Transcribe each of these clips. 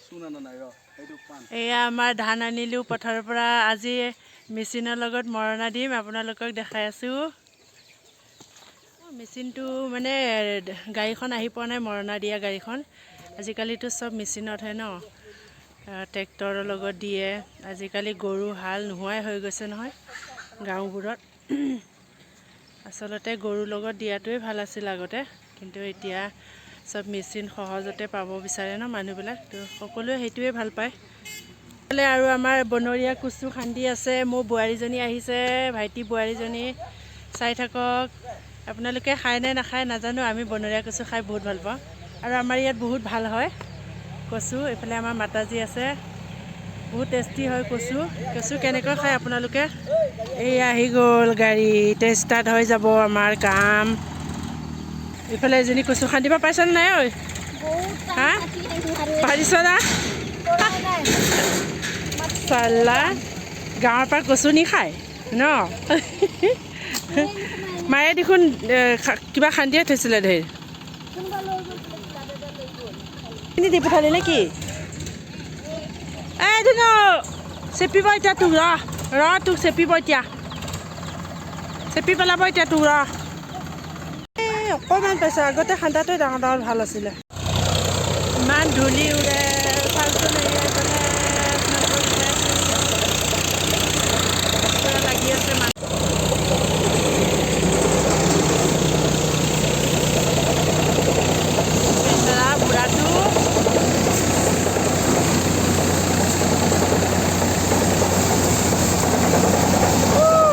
এয়া আমাৰ ধান আনিলোঁ পথাৰৰ পৰা। আজি মেচিনৰ লগত মৰণা দিম, আপোনালোকক দেখাই আছোঁ। মেচিনটো মানে গাড়ীখন আহি পোৱা নাই, মৰণা দিয়া গাড়ীখন। আজিকালিতো চব মেচিনতহে ন, ট্ৰেক্টৰৰ লগত দিয়ে। আজিকালি গৰু হাল নোহোৱাই হৈ গৈছে নহয় গাঁওবোৰত। আচলতে গৰুৰ লগত দিয়াটোৱে ভাল আছিল আগতে, কিন্তু এতিয়া চব মেচিন সহজতে পাব বিচাৰে ন মানুহবিলাক, তো সকলোৱে সেইটোৱে ভাল পায়। আৰু আমাৰ বনৰীয়া কচু খান্দি আছে। মোৰ বোৱাৰীজনী আহিছে, ভাইটি বোৱাৰীজনী। চাই থাকক আপোনালোকে, খায় নে নাখায় নাজানো, আমি বনৰীয়া কচু খাই বহুত ভাল পাওঁ। আৰু আমাৰ ইয়াত বহুত ভাল হয় কচু। এইফালে আমাৰ মাতাজী আছে, বহুত টেষ্টি হয় কচু। কচু কেনেকৈ খায় আপোনালোকে? এই আহি গ'ল গাড়ী, এতিয়া ষ্টাৰ্ট হৈ যাব আমাৰ কাম। এইফালে এজনী কচু খান্দিব পাৰিছনে নাই ঐ? হা, পাৰিছ না? চাল্লা, গাঁৱৰ পৰা কচু নি খায় ন? মায়ে দেখোন কিবা খান্দিয়ে থৈছিলে ধেৰ। দি পঠালি নে কি? এই ধুনু চেপিব এতিয়া তোক, ৰ ৰ তোক চেপিব এতিয়া, চেপি পেলাব এতিয়া তোক, ৰ। এই অকণমান পাইছে, আগতে খান্দাটোৱে ডাঙৰ ডাঙৰ ভাল আছিলে। ইমান ধূলি উৰে, চাওকচোন। এইফালে লাগি আছে মানুহ। বেচেৰা বুঢ়াটো।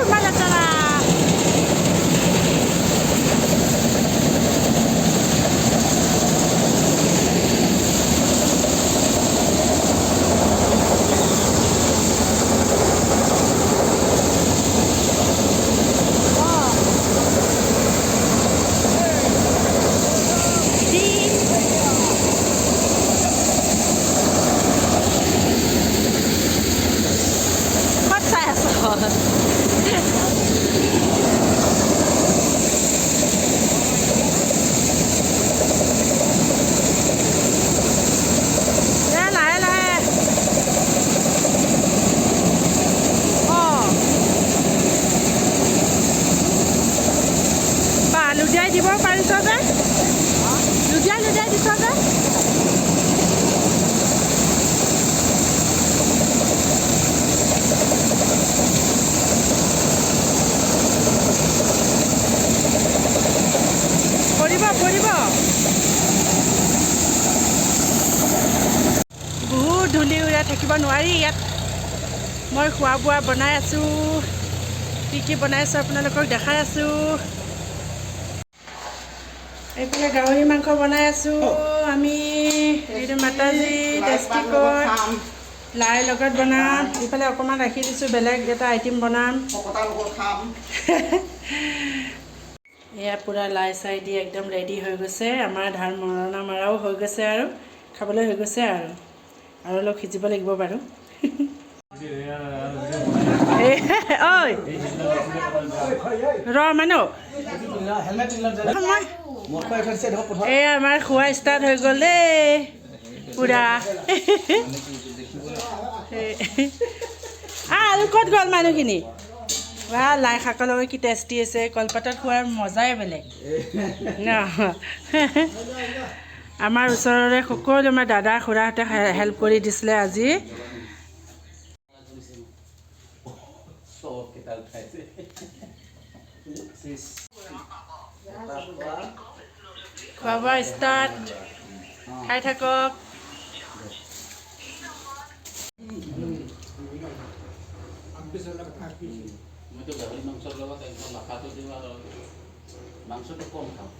ইমান লেতেৰা। ক'ত চাই আছ? এ লাহে লাহে। অঁ বা, লুডিয়াই দিব পাৰিছ যে? লুডিয়াই লুডিয়াই দিছ যে? পৰিব পৰিব। বহুত ধূলি উৰাই, থাকিব নোৱাৰি ইয়াত। মই খোৱা বোৱা বনাই আছোঁ। কি কি বনাইছোঁ আপোনালোকক দেখাই আছোঁ। এইফালে গাহৰি মাংস বনাই আছোঁ আমি। এইটো মাতাজী, টেষ্টিকৈ লাই লগত বনাম। এইফালে অকণমান ৰাখি দিছোঁ, বেলেগ এটা আইটেম বনাম। এয়া পূৰা লাই চাই দি একদম ৰেডি হৈ গৈছে। আমাৰ ধান মৰণা মৰাও হৈ গৈছে আৰু খাবলৈ হৈ গৈছে। আৰু আৰু অলপ সিজিব লাগিব বাৰু। ঐ ৰ মানুহ, এই আমাৰ খোৱা ষ্টাৰ্ট হৈ গ'ল দেই পূৰা। আৰু ক'ত গ'ল মানুহখিনি বা? লাই শাকৰ লগত কি টেষ্টি আছে। কলপাতত খোৱাৰ মজাই বেলেগ ন? আমাৰ ওচৰৰে সকলো আমাৰ দাদা খুৰাহঁতে হেল্প কৰি দিছিলে আজি। খোৱা বোৱা ষ্টাৰ্ট, খাই থাকক। মইতো গাহৰি মাংসৰ লগত একদম লাফাটো দিওঁ আৰু মাংসটো কম খাওঁ।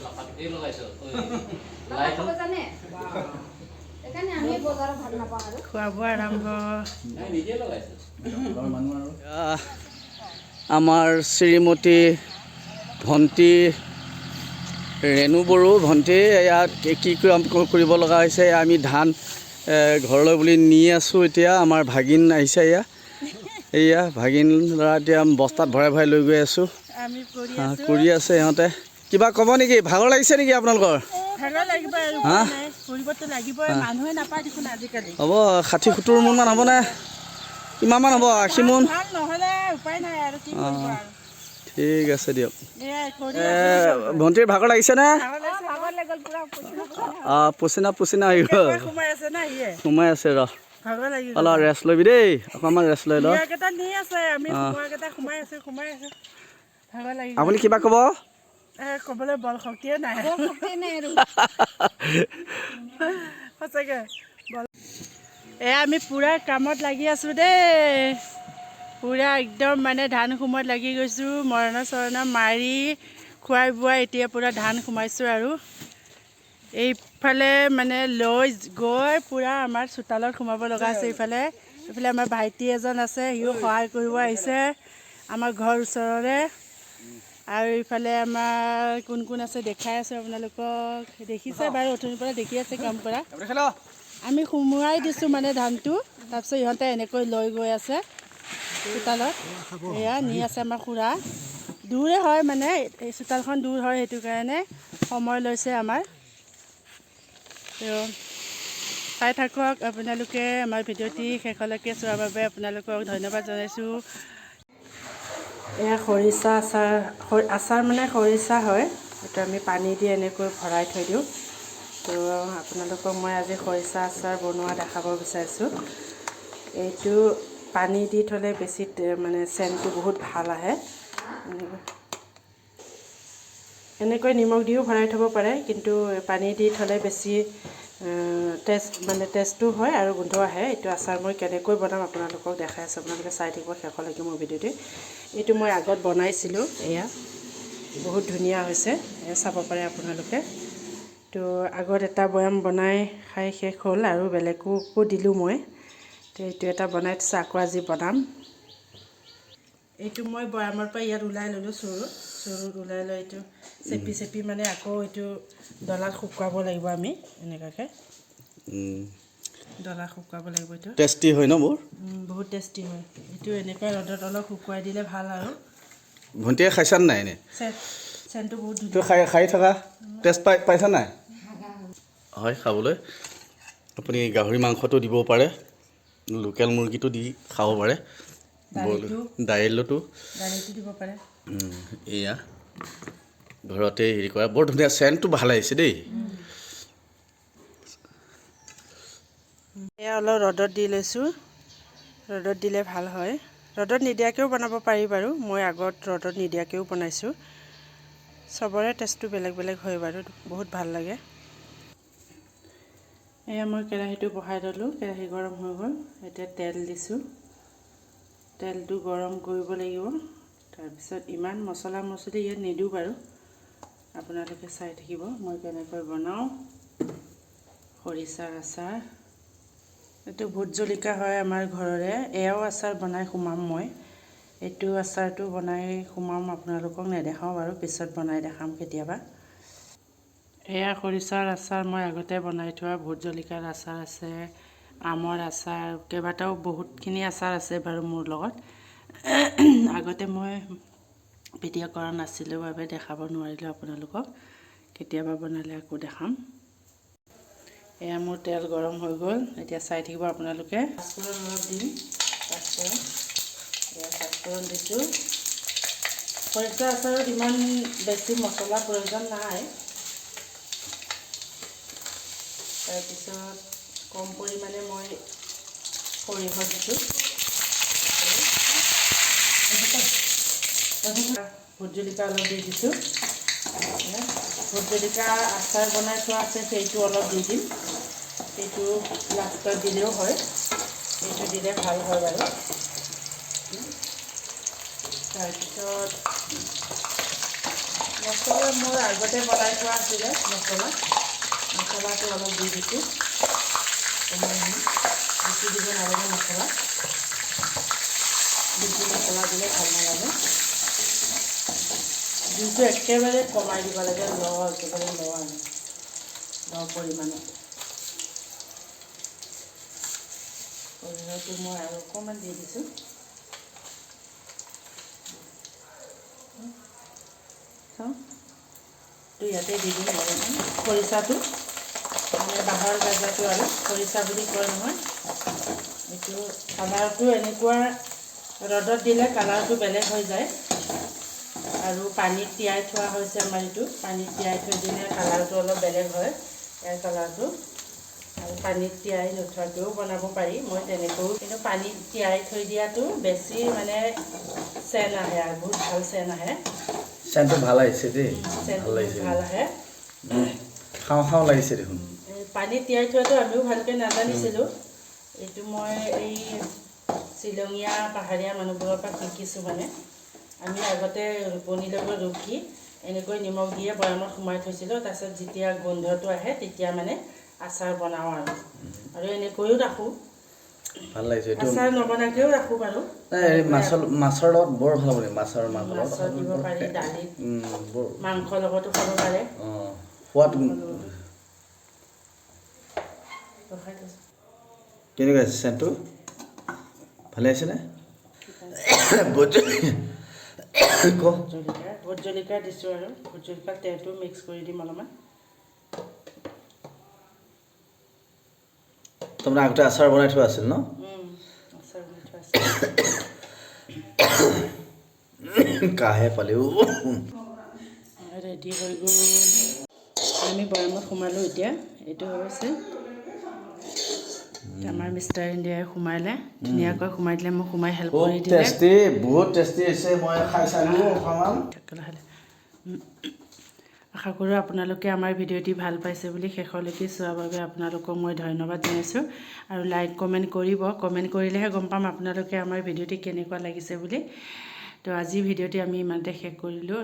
লাফাটো এই লগাইছ। খাব জানে, সেইকাৰণে আমি বজাৰত ভাল নাপাওঁ আৰু। খোৱা বোৱা আৰম্ভ। নাই, নিজে লগাইছোঁ। আমাৰ শ্ৰীমতী ভণ্টি ৰেণু বড়ো ভণ্টি, ইয়াত কি কাম কৰিব লগা হৈছে? আমি ধান ঘৰলৈ বুলি নি আছোঁ। এতিয়া আমাৰ ভাগিন আহিছে। এয়া এয়া ভাগিন ল'ৰা। এতিয়া বস্তাত ভৰাই ভৰাই লৈ গৈ আছোঁ। আমি কৰি কৰি আছে ইহঁতে। কিবা ক'ব নেকি? ভাগৰ লাগিছে নেকি আপোনালোকৰ? ভাগৰ লাগিব আৰু। হা? নাই। কৰিবতো লাগিবই, মানুহে নাপায় দেখোন আজিকালি। হ'ব 60-70 মোনমান হ'বনে? কিমানমান হ'ব? 80 মোন? ভাল নহ'লে উপায় নাই আৰু কি কৰিব আৰু। ঠিক আছে দিয়ক। ভণ্টিৰ ভাগৰ লাগিছেনে? অঁ, পচিনা পচিনা হৈ গ'ল। সোমাই আছে ৰ, অলপ ৰেষ্ট ল'বি দেই, অকণমান ৰেষ্ট লৈ ল। আপুনি কিবা ক'ব? ক'বলৈ বল শক্তিয়ে নাই, সঁচাকৈ। এয়া আমি পূৰা কামত লাগি আছোঁ দেই, পূৰা একদম মানে ধান সোমোৱাত লাগি গৈছোঁ। মৰণা চৰণা মাৰি খুৱাই বোৱাই এতিয়া পূৰা ধান সোমাইছোঁ। আৰু এইফালে মানে লৈ গৈ পূৰা আমাৰ চোতালত সোমাব লগা আছে। এইফালে এইফালে আমাৰ ভাইটি এজন আছে, সিও সহায় কৰিব আহিছে আমাৰ ঘৰ ওচৰৰে। আৰু এইফালে আমাৰ কোন কোন আছে দেখাই আছোঁ আপোনালোকক। দেখিছে বাৰু, অথনিৰ পৰা দেখি আছে কাম কৰা। আমি সোমোৱাই দিছোঁ মানে ধানটো, তাৰপিছত ইহঁতে এনেকৈ লৈ গৈ আছে চোতালত। এয়া নি আছে আমাৰ খুৰা। দূৰে হয় মানে এই চোতালখন দূৰ হয়, সেইটো কাৰণে সময় লৈছে আমাৰ। তো চাই থাকক আপোনালোকে আমাৰ ভিডিঅ'টি শেষলৈকে চোৱাৰ বাবে আপোনালোকক ধন্যবাদ জনাইছোঁ। এয়া খৰিচা আচাৰ, আচাৰ মানে খৰিচা হয়, এইটো আমি পানী দি এনেকৈ ভৰাই থৈ দিওঁ। তো আপোনালোকক মই আজি খৰিচা আচাৰ বনোৱা দেখাব বিচাৰিছোঁ। এইটো পানী দি থ'লে বেছি মানে চেণ্টটো বহুত ভাল আহে। এনেকৈ নিমখ দিও ভৰাই থ'ব পাৰে, কিন্তু পানী দি থ'লে বেছি টেষ্ট মানে টেষ্টটো হয় আৰু গোন্ধ আহে। এইটো আচাৰ মই কেনেকৈ বনাম আপোনালোকক দেখাই আছোঁ, আপোনালোকে চাই থাকিব শেষলৈকে মোৰ ভিডিঅ'টো। এইটো মই আগত বনাইছিলোঁ, এয়া বহুত ধুনীয়া হৈছে, এয়া চাব পাৰে আপোনালোকে। তো আগত এটা বৈয়াম বনাই খাই শেষ হ'ল আৰু বেলেগকো দিলোঁ মই। তো এইটো এটা বনাই থৈছোঁ, আকৌ আজি বনাম। এইটো মই বৈয়ামৰ পৰা ইয়াত ওলাই ল'লোঁ, চৰুত ওলাই লৈ এইটো চেপি চেপি মানে আকৌ এইটো ডলাত শুকুৱাব লাগিব আমি, এনেকুৱাকৈ ডলা শুকুৱাব লাগিব। এইটো টেষ্টি হয় ন বৰ? বহুত টেষ্টি হয় এইটো। এনেকুৱা ৰ'দত অলপ শুকুৱাই দিলে ভাল আৰু। ভণ্টিয়ে খাইছা নাই এনেই? চেণ্টটো বহুত তই খাই থকা টেষ্ট পাইছা নাই? হয়, খাবলৈ আপুনি গাহৰি মাংসটো দিব পাৰে, লোকেল মুৰ্গীটো দি খাব পাৰে, দাইলতো দিব পাৰে। এয়া ঘৰতে হেৰি কৰা বৰ ধুনীয়া চেণ্টটো ভাল আহিছে দেই। এয়া অলপ ৰ'দত দি লৈছোঁ, ৰ'দত দিলে ভাল হয়। ৰ'দত নিদিয়াকৈও বনাব পাৰি বাৰু, মই আগত ৰ'দত নিদিয়াকৈও বনাইছোঁ। চবৰে টেষ্টটো বেলেগ বেলেগ হয় বাৰু, বহুত ভাল লাগে। এয়া মই কেৰাহীটো বহাই ল'লোঁ, কেৰাহী গৰম হৈ গ'ল। এতিয়া তেল দিছোঁ, তেলটো গৰম কৰিব লাগিব। তাৰপিছত ইমান মছলা মছলি ইয়াত নিদিওঁ বাৰু, আপোনালোকে চাই থাকিব মই কেনেকৈ বনাওঁ খৰিচাৰ আচাৰ। এইটো ভোট জলকীয়া হয় আমাৰ ঘৰৰে, এয়াও আচাৰ বনাই সোমাম মই। এইটো আচাৰটো বনাই সোমাম, আপোনালোকক নেদেখাওঁ বাৰু, পিছত বনাই দেখাম কেতিয়াবা। এয়া খৰিচাৰ আচাৰ মই আগতে বনাই থোৱা ভোট জলকীয়াৰ আচাৰ আছে, আমৰ আচাৰ, কেইবাটাও বহুতখিনি আচাৰ আছে বাৰু মোৰ লগত। আগতে মই ভিডিঅ' কৰা নাছিলোঁ বাবে দেখাব নোৱাৰিলোঁ আপোনালোকক, কেতিয়াবা বনালে আকৌ দেখাম। এয়া মোৰ তেল গৰম হৈ গ'ল, এতিয়া চাই থাকিব আপোনালোকে। পাঁচফোৰণ অলপ দিম, পাঁচফোৰণ, এয়া পাঁচফোৰণ দিছোঁ। খৰিচা আচাৰত ইমান বেছি মছলা প্ৰয়োজন নাই। তাৰপিছত কম পৰিমাণে মই সৰিয়হ দিছোঁ, ভোট জলকীয়া অলপ দি দিছোঁ। ভোট জলকীয়া আচাৰ বনাই থোৱা আছে, সেইটো অলপ দি দিম, সেইটো লাষ্টত দিলেও হয়, সেইটো দিলে ভাল হয় বাৰু। তাৰপিছত মছলা মোৰ আগতে বনাই থোৱা আছিলে, মছলাটো অলপ দি দিছোঁ, বেছি দিব নালাগে মছলা, বেছি মছলা দিলে ভাল নালাগে। জুইটো একেবাৰে কমাই দিব লাগে, একেবাৰে ল আৰু ল পৰিমাণত। সৰিয়হটো মই আৰু অকণমান দি দিছোঁ। চাওঁ, এইটো ইয়াতে দি দিম অলপমান খৰিচাটো। বাঁহৰ গাজাটো আৰু খৰিচা বুলি কয় নহয়। এইটো কালাৰটো এনেকুৱা, ৰ'দত দিলে কালাৰটো বেলেগ হৈ যায়। আৰু পানীত তিয়াই থোৱা হৈছে আমাৰ এইটো। পানীত তিয়াই থৈ দিলে কালাৰটো অলপ বেলেগ হয় ইয়াৰ কালাৰটো। আৰু পানীত তিয়াই নোথোৱাকৈও বনাব পাৰি, মই তেনেকৈও। কিন্তু পানীত তিয়াই থৈ দিয়াটো বেছি মানে চেন আহে আৰু বহুত ভাল চেন আহে। চেণ্টটো ভাল আহিছে দেই। চেনটো ভাল বহুত লাগিছে। ভাল আহে। খাওঁ খাওঁ লাগিছে দেখোন। এই পানীত তিয়াই থোৱাটো আমিও ভালকৈ নাজানিছিলোঁ। এইটো মই এই শ্বিলঙীয়া পাহাৰীয়া মানুহবোৰৰ পৰা শিকিছোঁ। মানে আমি আগতে ৰোপণিলৈ গৈ ৰুকি এনেকৈ নিমখ দিয়ে বৈয়ামত সোমাই থৈছিলোঁ। তাৰপিছত যেতিয়া গোন্ধটো আহে, তেতিয়া মানে আচাৰ বনাওঁ আৰু এনেকৈও ৰাখোঁ। ভাল লাগিছে এইটো। আচাৰ নবনাকৈও ৰাখোঁ বাৰু। নাই, এই মাছৰ লগত বৰ ভাল হ'ব। মাছ আৰু মাংসৰ লগত। মাছত দিব পাৰি, দালিত, বৰ মাংসৰ লগতো খাব পাৰে। অঁ, সোৱাদ। ৰখাই থৈছোঁ। কেনেকুৱা আছে চেণ্টটো? ভালে আছেনে? ক। জলকীয়া, ভোট জলকীয়া দিছোঁ আৰু ভোট জলকীয়া তেলটো মিক্স কৰি দিম অলপমান। তাৰমানে আগতে আচাৰ বনাই থোৱা আছিল ন? আচাৰ বনাই থোৱা আছে। কাহে পালেও। ৰেডি হৈ গ'ল। আমি বৈয়ামত সোমালোঁ এতিয়া। এইটো হৈছে আমাৰ মিষ্টাৰ ইণ্ডিয়াই সোমালে, ধুনীয়াকৈ সোমাই দিলে। মোক সোমাই হেল্প খুব কৰি দিলে। টেষ্টি, বহুত টেষ্টি হৈছে। মই খাই চালোঁ অকণমান। লাহে। আশা কৰোঁ আপোনালোকে আমাৰ ভিডিঅ'টি ভাল পাইছে বুলি। শেষলৈকে চোৱাৰ বাবে আপোনালোকক মই ধন্যবাদ জনাইছোঁ আৰু লাইক, কমেণ্ট কৰিব। কমেণ্ট কৰিলেহে গম পাম আপোনালোকে আমাৰ ভিডিঅ'টি কেনেকুৱা লাগিছে বুলি। তো আজি ভিডিঅ'টি আমি ইমানতে শেষ কৰিলোঁ।